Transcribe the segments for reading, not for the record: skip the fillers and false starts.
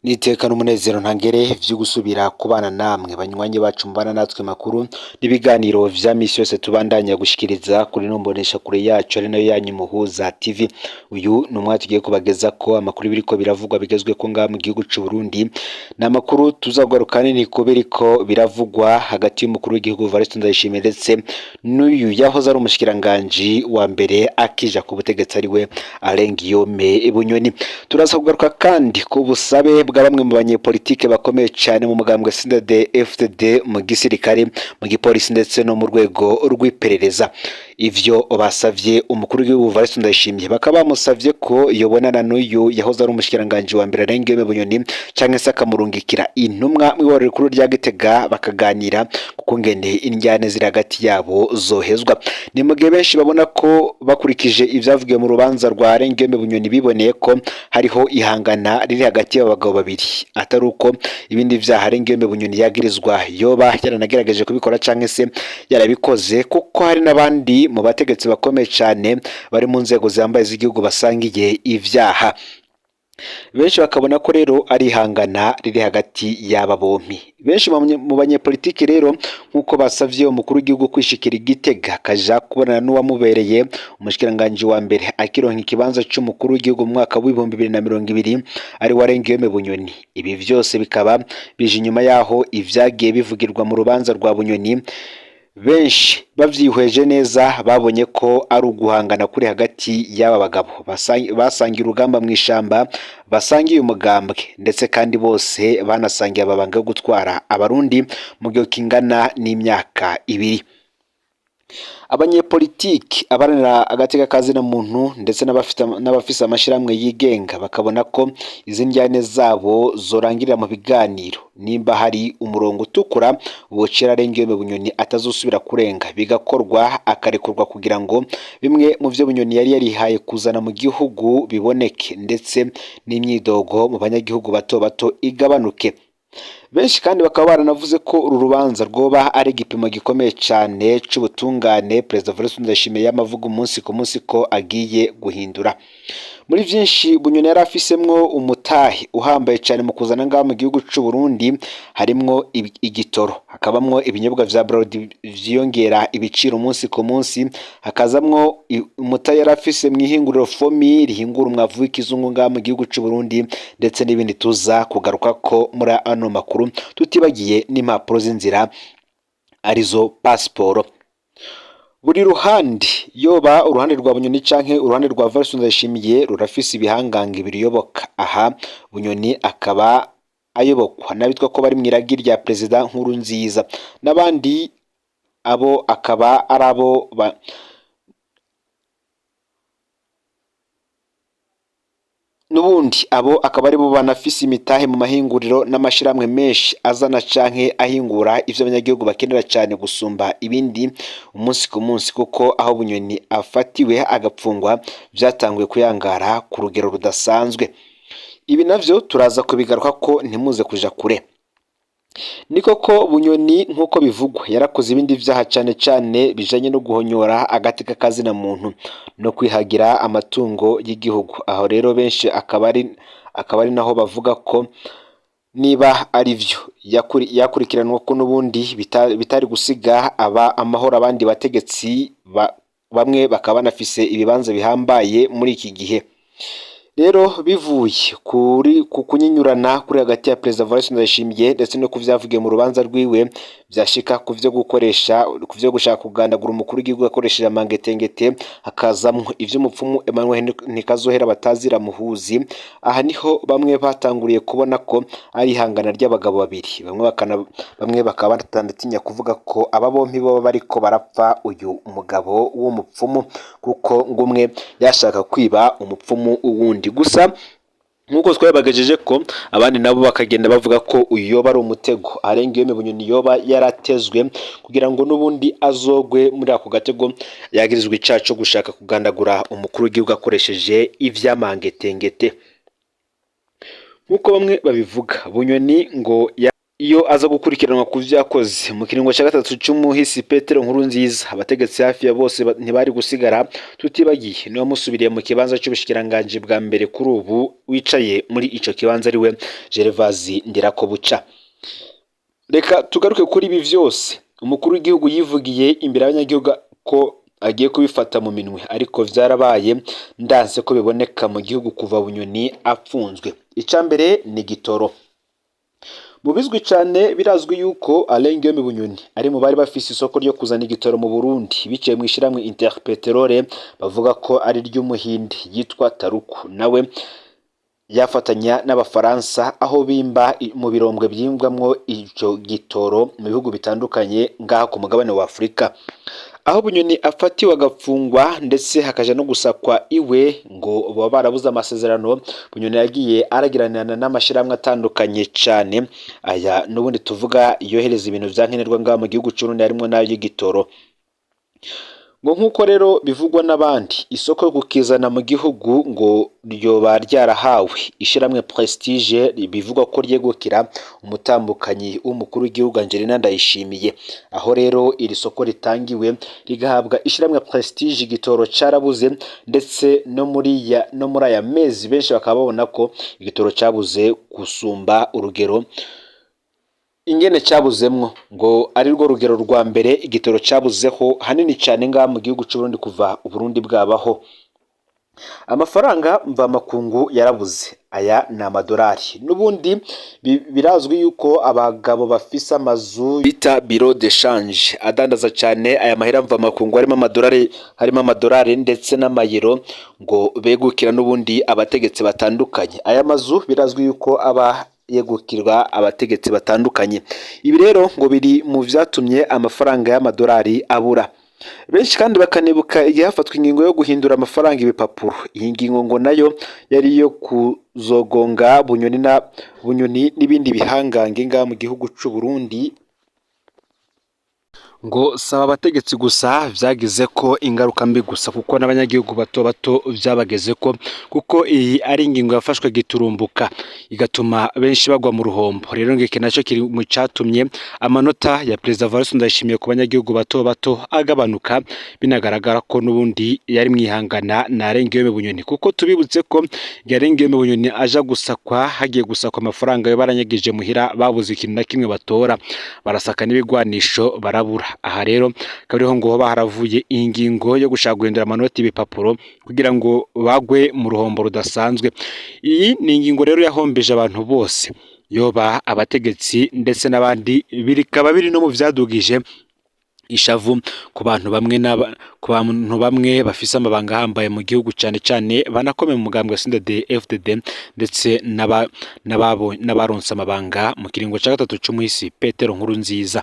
N'iteka n'umunezero ntangere vyo gusubira kubana namwe banywanyi bacu mubana natwe makuru n'ibiganiro vya misi yose tubandanya gushikiriza kuri ino mboneshakure yacu ari nayo yanyu Muhuza TV. Uyu ni umwanya tugiye kubagezako amakuru biriko biravugwa bigezweko ngaha mu gihugu c'u Burundi. Ni amakuru tuzagaruka nini ku biriko biravugwa hagati y'umukuru w'igihugu Evariste Ndayishimiye ndetse n'uyu yahoze ari umushikiranganji wa mbere akija ku butegetsi ariwe Alain Guillaume Bunyoni. Turaza kugaruka kandi ku busabe bwa bamwe mu banyepolitike bakomeye cyane mu mugambwe CNDD FDD, mu gisirikare, mu gipolisi ndetse no mu rwego rw'iperereza. Ivyo basavye umukuru w'igihugu Evariste Ndayishimiye, bakaba bamusavye ko yobonana n'uyu yahoze ari umushikiranganji wa mbere Alain Guillaume Bunyoni, canke se akamurungikira intumwa mw'iborero rikuru rya Gitega, bakaganira kuko ngene indyane ziri hagati yabo zohezwa. Ni mu gihe benshi babona ko bakurikije ivyavugiwe mu rubanza rwa Alain Guillaume Bunyoni, biboneye ko hariho ihangana riri hagati y'abagabo babiri, atari uko ibindi vyaha Alain Guillaume Bunyoni yagirizwa yoba yaranagerageje kubikora canke se yarabikoze, kuko hari n'abandi mu bategetsi bakomeye cane bari mu nzego zambaye z'igihugu basangiye ivyaha. Benshi bakabona ko rero ari ihangana riri hagati y'aba bompi. Benshi mu banyepolitiki rero, nk'uko basavye umukuru w'igihugu kwishikira Igitega akaja kubonana n'uwamubereye umushikiranganji wa mbere akironka ikibanza c'umukuru w'igihugu mu mwaka w'2020, ari we Alain Guillaume Bunyoni. Ibi vyose bikaba bije inyuma yaho ivyagiye bivugirwa mu rubanza rwa Bunyoni, benshi bavyihweje neza babonye ko ari uguhangana kuri hagati y'aba bagabo basangiye urugamba mw'ishamba, basangiye umugambwe, ndetse kandi bose banasangiye amabanga yo gutwara abarundi mu gihe kingana n'imyaka 2. Abanyepolitiki, abaharanira agateka ka zina muntu ndetse n'abafise amashirahamwe yigenga bakabona ko izi ndyane zabo zorangirira mu biganiro, nimba hari umurongo utukura bocera Alain Guillaume Bunyoni atazosubira kurenga, bigakorwa akarekurwa kugira ngo bimwe mu vyo Bunyoni yari yarihaye kuzana mu gihugu biboneke, ndetse n'imyidogo mu banyagihugu bato bato igabanuke. Benshi kandi bakaba baranavuze ko uru rubanza rwoba ari igipimo gikomeye cane c'ubutungane Perezida Evariste Ndayishimiye yamavuga umunsi ku munsi ko agiye guhindura. Muri vyinshi Bunyoni yari afisemwo umutahe uhambaye cane mu kuzana ngaha mu gihugu c'u Burundi, harimwo igitoro, hakabamwo ibinyobwa vya Bralirwa vyiyongera ibiciro umunsi ku munsi, hakazamwo umutahe yari afise mw'ihinguriro Fomi rihingura umwavu w'ikizungu ngaha mu gihugu c'u Burundi, ndetse n'ibindi tuza kugaruka ko muri ano makuru, tutibagiye n'impapuro z'inzira arizo pasiporo. Buri ruhande, yoba uruhande rwa Bunyoni canke uruhande rwa Evariste Ndayishimiye, rurafise ibihangange biruyoboka. Aha Bunyoni akaba ayobokwa n'abitwa ko bari mw'iragi rya Perezida Nkurunziza, n'abandi abo akaba ari abo n'ubundi abo akaba aribo banafise imitahe mu mahinguriro n'amashirahamwe menshi azana canke ahingura ivyo abanyagihugu bakenera cane gusumba ibindi umunsi ku munsi, kuko aho Bunyoni afatiwe agapfungwa vyatanguye kuyangara ku rugero rudasanzwe. Ibi navyo turaza kubigaruka ko, ntimuze kuja kure. Ni koko Bunyoni nk'uko bivugwa yarakoze ibindi vyaha, cane cane bijanye no guhonyora agateka ka zina muntu no kwihagira amatungo y'igihugu. Aho rero benshi akaba ari naho bavuga ko niba ari vyo yakurikiranwa ko n'ubundi bitari gusiga aba amahoro abandi bategetsi bamwe bakaba banafise ibibanza bihambaye muri iki gihe. Rero bivuye kuri ku kunyinyurana kuri hagati ya Perezida Evariste Ndayishimiye ndetse no kuvyavugiye mu rubanza rwiwe, vyashika ku vyo gukoresha, ku vyo gushaka kugandagura umukuru w'igihugu akoresheje amangetengete, hakazamwo ivy'umupfumu Emmanuel Ntikazohera batazira Muhuzi. Aha niho bamwe batanguriye kubona ko ari ihangana ry'abagabo babiri, bamwe bakaba batanatinya kuvuga ko aba bompi boba bariko barapfa uyu mugabo w'umupfumu, kuko ngo umwe yashaka kwiba umupfumu uwundi. Gusa nk'uko twabibagejeje ko abandi nabo bakagenda bavuga ko uyu yoba ari umutego Alain Guillaume Bunyoni yoba yaratezwe kugira ngo n'ubundi azogwe muri ako gatego, yagirizwa icaha co gushaka kugandagura umukuru w'igihugu akoresheje ivyamangetengete. Nk'uko bamwe babivuga, Bunyoni ngo Iyo aza gukurikiranwa ku vyo yakoze mu kiringo cya gatatu c'umuhisi Petero Nkurunziza, abategetsi hafi ya bose ntibari gusigara, tutibagiye niwe wamusubiriye mu kibanza c'ubushikiranganji bwa mbere kuri ubu wicaye muri ico kibanza, ariwe Gervais Ndirakobuca. Reka tugaruke kuri ibi vyose. Umukuru w'igihugu yivugiye imbere y'abanyagihugu ko agiye kubifata mu minwe, ariko vyarabaye ndanse ko biboneka mu gihugu kuva Bunyoni apfunzwe. Ica mbere ni gitoro. Mu bizwi cane, birazwi yuko Alain Guillaume Bunyoni ari mu bari bafise isoko ryo kuzana igitoro mu Burundi biciye mu ishirahamwe Interpetrole, bavuga ko ari ry'umuhindi yitwa Taruku, nawe yafatanya n'Abafaransa, aho bimba mu birombwe byimbwamwo ico gitoro mu bihugu bitandukanye ngaha ku mugabane wa Afurika. Aho Bunyoni afatiwe agafungwa, ndetse hakaja no gusakwa iwe, ngo baba barabuze amasezerano Bunyoni yagiye aragiranana n'amashirahamwe atandukanye cane aya n'ubundi tuvuga yohereza ibintu vya nkenerwa ngaha mu gihugu c'Uburundi, harimwo n'ayo y'igitoro. Ngo nk'uko rero bivugwa n'abandi, isoko yo kukizana mu gihugu ngo ryoba ryarahawe ishiramwe Prestige, bivugwa ko ryegukira umutambukanyi w'umukuru w'igihugu Angelina Ndayishimiye. Aho rero iri soko ritangiwe rigahabwa ishiramwe Prestige, igitoro carabuze, ndetse no muri aya mezi benshi bakaba babona ko igitoro cabuze gusumba urugero ingene cabuzemwo, ngo ari rwo rugero rwa mbere igitoro cabuzeho hanini cane ngaha mu gihugu c'Uburundi kuva Uburundi bwabaho. Amafaranga mvamakungu yarabuze, aya ni amadolari. N'ubundi birazwi yuko abagabo bafise amazu bita bureau de change adandaza cane aya mahera mvamakungu, harimo amadolari ndetse n'amayero, ngo begukira n'ubundi abategetsi batandukanye. Aya mazu birazwi yuko aba yegukirwa abategetsi batandukanye. Ibi rero ngo biri mu vyatumye amafaranga y'amadolari abura. Benshi kandi bakanibuka igihe hafatwa ingingo yo guhindura amafaranga ibipapuro. Iyi ngingo ngo nayo yari iyo kuzogonga Bunyoni na Bunyoni n'ibindi bihangange ngaha mu gihugu c'u Burundi. Ngo saba abategetsi gusa vyagize ko ingaruka mbi gusa, kuko n'abanyagihugu bato bato vyabageze ko, kuko iyi ari ingingo yafashwe giturumbuka igatuma benshi bagwa mu ruhombo. Rero ngo iki naco kiri mu catumye amanota ya Perezida Evariste Ndayishimiye ku banyagihugu bato bato agabanuka, binagaragara ko n'ubundi yari mwihangana na Alain Guillaume Bunyoni, kuko tubibutse ko Alain Guillaume Bunyoni aja gusakwa, hagiye gusakwa amafaranga yo baranyagije muhira, babuze ikintu na kimwe batora, barasaka n'ibigwanisho barabura. Aha rero akaba ariho ngo hoba haravuye ingingo yo gushaka guhindura amanoti ibipapuro kugira ngo bagwe mu ruhombo rudasanzwe. Iyi ni ingingo rero yahombeje abantu bose, yoba abategetsi ndetse n'abandi, bikaba biri no mu vyadugije ishavu ku bantu bamwe bafise amabanga ahambaye mu gihugu, cane cane banakomeye mu mugambwe wa CNDD FDD, ndetse n'abaronse amabanga mu kiringo ca gatatu c'umuhisi Petero Nkurunziza.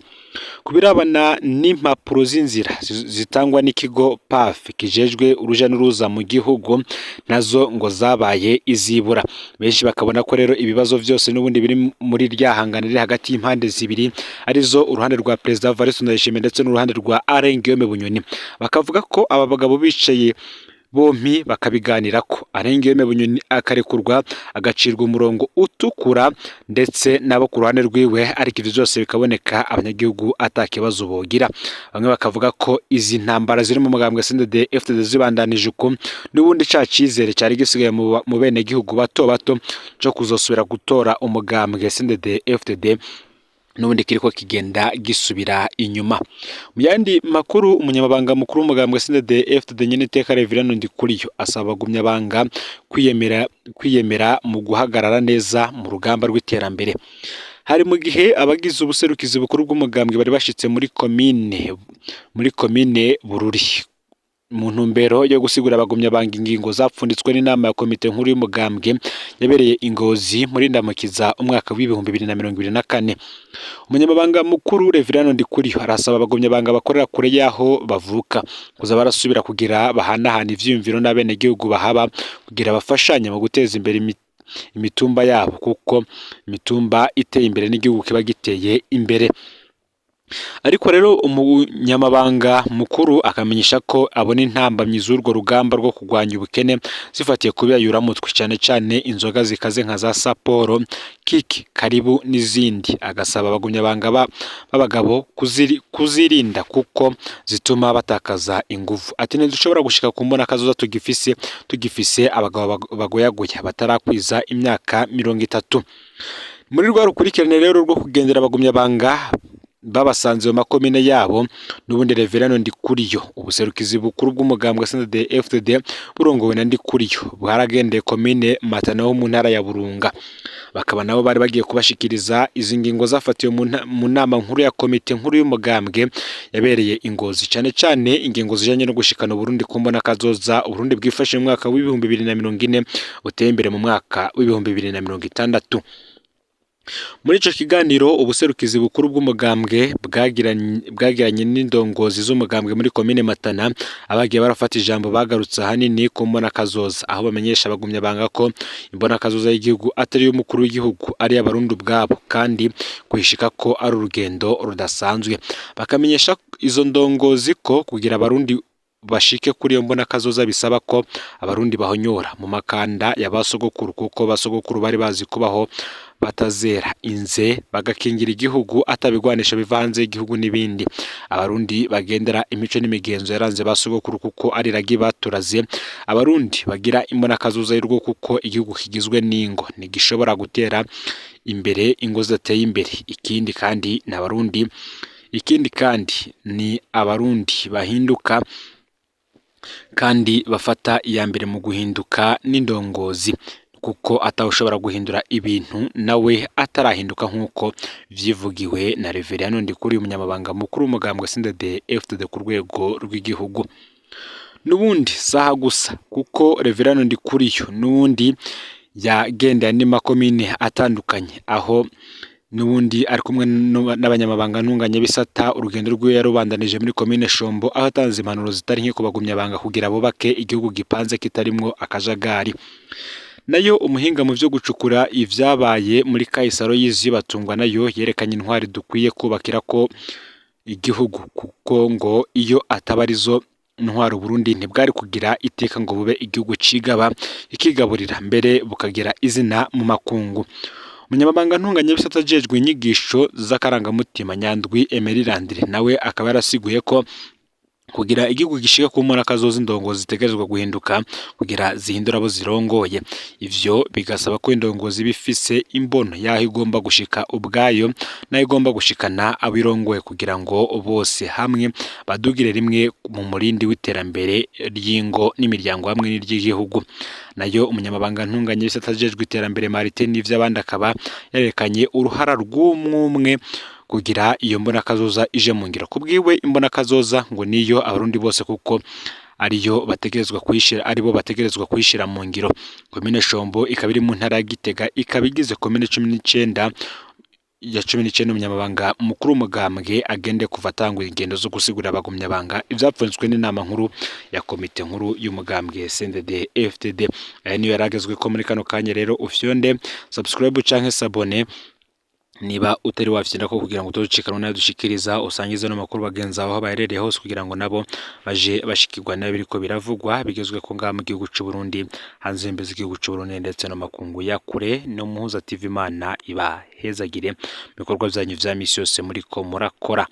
Ku birabana n'impapuro z'inzira zitangwa n'ikigo PAF kijejwe uruja n'uruza mu gihugu, nazo ngo zabaye izibura. Benshi bakabona ko rero ibibazo vyose n'ubundi biri muri rya hangana riri hagati y'impande zibiri, arizo uruhande rwa Perezida Evariste Ndayishimiye ndetse n'uruhande rwa Alain Guillaume Bunyoni. Bakavuga ko aba bagabo bicaye bompi bakabiganirako, Alain Guillaume Bunyoni akarekurwa, agacirwa umurongo utukura, ndetse nabo ku ruhande rwiwe, ariko ivyo vyose bikaboneka abanyagihugu ata kibazo bogira. Bamwe bakavuga ko izi ntambara ziri mu mugambwe CNDD FDD zibandanije uko, n'ubundi ca cizere cari gisigaye mu benegihugu bato bato co kuzosubira gutora umugambwe CNDD FDD n'ubundi kiriko kigenda gisubira inyuma. Mu yandi makuru, umunyamabanga mukuru w'umugambwe CNDD FDD Nyeniteka Reverend Ndikuriyo asaba abagumyabanga kwiyemera mu guhagarara neza mu rugamba rw'iterambere. Hari mu gihe abagize ubuserukizi bukuru bw'umugambwe bari bashitse muri komine Bururi mu ntumbero yo gusigura abagumyabanga ingingo zapfunditswe n'inama ya komite nkuru y'umugambwe yabereye i Ngozi muri Ndamukiza umwaka w'2024. Umunyamabanga mukuru Reverend Ndikuriyo arasaba abagumyabanga bakorera kure y'aho bavuka kuza barasubira kugira bahanahana ivyiyumviro n'abenegihugu bahaba, kugira bafashanye mu guteza imbere imitumba yabo, kuko imitumba iteye imbere n'igihugu kiba giteye imbere. Ariko rero umunyamabanga mukuru akamenyesha ko abona intambamyi z'urwo rugamba rwo kurwanya ubukene zifatiye ku biyayuramutwe, cane cane inzoga zikaze nka za Saporo, Kiki, Karibu n'izindi. Agasaba abagumyabanga b'abagabo kuzirinda kuko zituma batakaza inguvu. Ati ntidushobora gushika ku mbona kazoza tugifise abagabo bagoyagoya batarakwiza imyaka 30. Muri rwa rukurikirane rero rwo kugendera abagumyabanga babasanze mu makomine yabo, n'ubundi Reverendo Ndikuriyo, ubuserukizi bukuru bw'umugambwe CNDD-FDD burongowe na Ndikuriyo, bwaragendeye komine Matana ho mu ntara ya Burunga. Bakaba nabo bari bagiye kubashikiriza izi ngingo zafatiwe mu nama nkuru ya komite nkuru y'umugambwe yabereye i Ngozi, cane cane ingingo zijanye no gushikana Uburundi ku mbona kazoza, Uburundi bwifashe mu mwaka w'2040 buteye imbere mu mwaka w'2060. Muri ico kiganiro ubuserukizi bukuru bw'umugambwe bwagiranye n'indongozi z'umugambwe muri komine Matana, abagiye barafata ijambo bagarutse ahanini ku mbona kazoza, aho bamenyesha abagumyabanga ko imbona kazoza y'igihugu atari iy'umukuru w'igihugu, ari iy'abarundi ubwabo, kandi kuyishika ko ari urugendo rudasanzwe. Bakamenyesha izo ndongozi ko kugira abarundi bashike kuri iyo mbona kazoza bisaba ko abarundi bahonyora mu makanda ya basogokuru, kuko basogokuru bari bazi kubaho batazera inze, bagakingira igihugu atabigwanisha biva hanze y'igihugu n'ibindi. Abarundi bagendera imico n'imigenzo yaranze basogokuru kuko ari iragi baturaze. Abarundi bagira imbona kazoza y'urugo kuko igihugu kigizwe n'ingo ntigishobora gutera imbere ingo zidateye imbere. Ikindi kandi ni abarundi bahinduka kandi bafata iya mbere mu guhinduka n'indongozi, kuko atawushobora guhindura ibintu nawe atarahinduka, nk'uko vyivugiwe na Reverendo Ndikuriyo, umunyamabanga mukuru w'umugambwe CNDD-FDD ku rwego rw'igihugu. N'ubundi saha gusa, kuko Reverendo Ndikuriyo n'ubundi yagendeye andi makomine atandukanye, aho n'ubundi ari kumwe n'abanyamabanga ntunganyabisata. Urugendo rwiwe yarubandanije muri komine Shombo, aho yatanze impanuro zitari nke ku bagumyabanga kugira bubake igihugu gipanze kitarimwo akajagari. Nayo umuhinga mu vyo gucukura ivyabaye muri Kaisaro y'Izi Batungwa nayo yerekanye intwari dukwiye kubakira ko igihugu, kuko ngo iyo ataba arizo ntwaro Burundi ntibwari kugira iteka ngo bube igihugu cigaba ikigaburira, mbere bukagira izina mu makungu. Umunyamabanga ntunganyabisata ajejwe inyigisho z'akarangamutima, Nyandwi Emery Landry, nawe akaba yarasiguye ko kugira igihugu gishika ku mbona kazoza indongozi zitegerezwa guhinduka kugira zihindure abo zirongoye. Ivyo bigasaba ko indongozi iba ifise imbono y'aho igomba gushika ubwayo n'aho igomba gushikana abo irongoye, kugira ngo bose hamwe badugire rimwe mu murindi w'iterambere ry'ingo n'imiryango hamwe n'iry'igihugu. Nayo umunyamabanga ntunganyabisata ajejwe iterambere Martin Nivyabandi akaba yarerekanye uruhara rw'umwumwe kugira iyo mbona kazoza ije mu ngiro. Kubwiwe imbona kazoza ngo niyo abarundi bose, kuko ariyo bategerezwa kuyishira, aribo bategerezwa kuyishira mu ngiro. Komine Shombo ikaba iri mu ntara ya Gitega, ikaba igize komine 19 ya 19. Umunyamabanga mukuru w'umugambwe agende kuva atanguye ingendo zo gusigurira abagumyabanga ivyapfunzwe n'inama nkuru ya komite nkuru y'umugambwe CNDD FDD. Aya niyo yaragezwe ko muri kano kanya. Rero ufyonde subscribe canke s'abonner niba utari wafyonda ko, kugira ngo utocikanwa nayo dushikiriza, usangize no makuru bagenzi aho baherereye hose, kugira ngo nabo baje bashikirwa nayo biriko biravugwa bigezwe ko ngaha mu gihugu c'u Burundi, hanze y'imbibe z'igihugu c'u Burundi ndetse no makungu ya kure. No Muhuza TV, Imana ibahezagire mu bikorwa vyanyu vya misi yose muriko murakora.